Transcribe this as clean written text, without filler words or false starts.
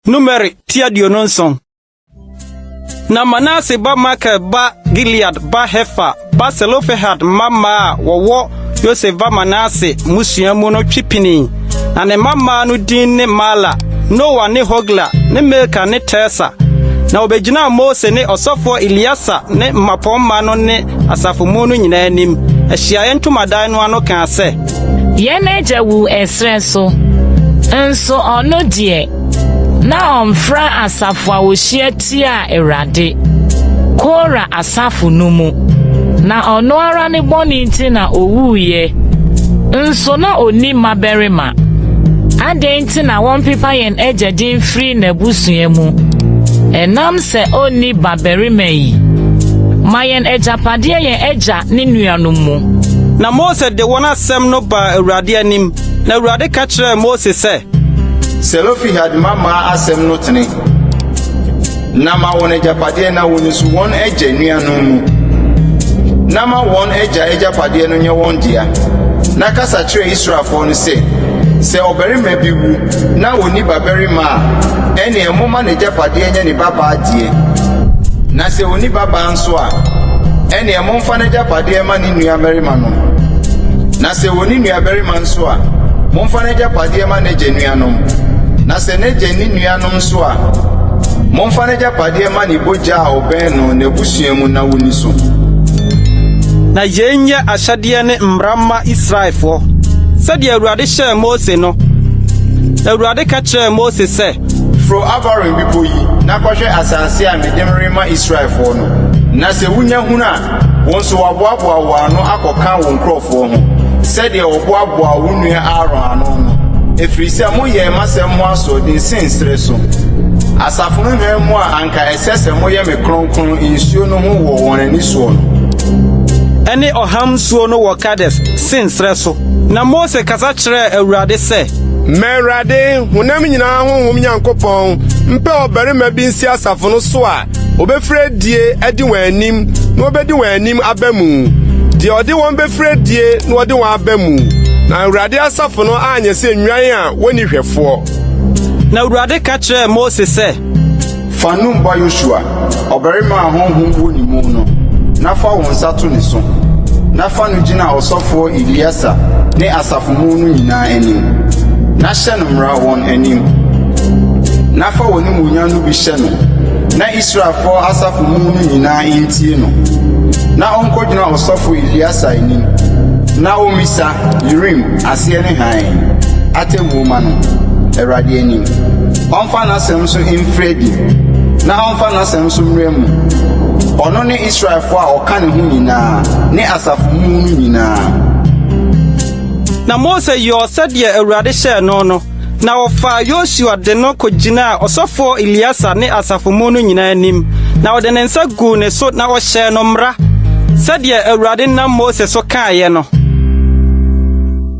Numeri ti 27. Na Manase ba Makir ba Gilead ba Hefer ba Selofehad mma mmaa a wɔwɔ Yosef ba Manase mmusua mu no twe pinii. Na ne mma mmaa no din ne Mahla, Noa ne Hogla ne Milka ne Tirsa. Na wɔbɛgyinaa Mose ne ɔsɔfoɔ Eleasa ne mmapɔmma no ne asafo mu no nyinaa anim, ahyiaeɛ ntomadan no ano kaa sɛ. Yɛn agya wuu ɛserɛ so, nso ɔno deɛ, na ɔmfra asafo a wɔhyia tiaa Awurade, Kora asafo no mu. Na ɔno ara ne bɔne nti na owuiɛ, nso na onni mmabarima. Adɛn nti na wɔmpepa yɛn agya din mfiri n'abusua mu, ɛnam sɛ onni babarima yi? Ma yɛn agyapadeɛ yɛn agya ne nuanom mu. Na Mose de wɔn asɛm no baa Awurade anim, na Awurade ka kyerɛɛ Mose sɛ, Selofehad mmammaa asɛm no tene, na ma wɔn agyapadeɛ na wɔnni so wɔn agya nuanom mu. Na ma wɔn agya agyapadeɛ no nyɛ wɔn dea. Na kasa kyerɛ Israelfoɔ no sɛ, sɛ ɔbarima bi wu na onni babarima a, ɛnneɛ momma n'agyapadeɛ nyɛ ne babaa deɛ. Na sɛ onni babaa nso a, ɛnneɛ momfa n'agyapadeɛ ma ne nuabarima no. Na sɛ onni nuabarima nso a, momfa n'agyapadeɛ ma n'agya nuanom. Na sɛ n'agya nni nuanom nso a, momfa n'agyapadeɛ ma ne bogya a ɔbɛn no n'abusua mu na wonni so. Na yei nyɛ ahyɛdeɛ ne mmara mma Israelfoɔ, sɛdeɛ Awurade hyɛɛ Mose no. Na Awurade ka kyerɛɛ Mose sɛ, Foro Abarim bepɔ yi na kɔhwɛ asase a mede merema Israelfoɔ no. Na sɛ wunya hunu a, wo nso wɔaboaboa wo ano akɔka wo nkurɔfoɔ ho, sɛdeɛ wɔboaboaa wo nua Aaron ano no, ɛfiri sɛ moyɛɛ m'asɛm ho asoɔden Sin serɛ so. Asafo no nyinaa mu a anka ɛsɛ sɛ moyɛ me kronkron nsuo no ho wɔ wɔn ani soɔ no. Ɛne ɔham nsuo no wɔ Kades, Sin serɛ so. Na Mose kasa kyerɛɛ Awurade sɛ. Ma Awurade, honam nyinaa honhom Nyankopɔn, mpɛ ɔbarima bi nsi asafo no so a obefiri adie adi wɔn anim na obedi wɔn anim aba mu, deɛ ɔde wɔn befiri adie na ɔde wɔn aba mu, na Awurade asafo no anyɛ sɛ nnwan a wonni hwɛfoɔ. Na Awurade ka kyerɛɛ Mose sɛ. Fa Nun ba Yosua, ɔbarima a honhom wɔ ne mu no, na fa wo nsa to ne so, na fa no gyina ɔsɔfoɔ Eleasa ne asafo mu no nyinaa anim, na hyɛ no mmara wɔn anim. Na fa w'animuonyam no bi hyɛ no, na Israelfoɔ asafo mu no nyinaa ntie no, na ɔnkɔgyina ɔsɔfo Eleasa anim, na ɔmmisa Urim aseɛ ne hann atemmuo ma no, Awurade anim. Ɔmfa n'asɛm so mfiri adi, na ɔmfa n'asɛm so mmra mu. Ɔno ne Israelfoɔ a ɔka ne ho nyinaa ne asafo mu no nyinaa. Na Mose yɔɔ sɛdeɛ Awurade hyɛɛ no no, na ɔfaa Yosua de no kɔgyinaa ɔsɔfoɔ Eleasa ne asafo mu no nyinaa anim, na ɔde ne nsa guu ne so na ɔhyɛɛ no mmara, sɛdeɛ Awurade nam Mose so kaeɛ no.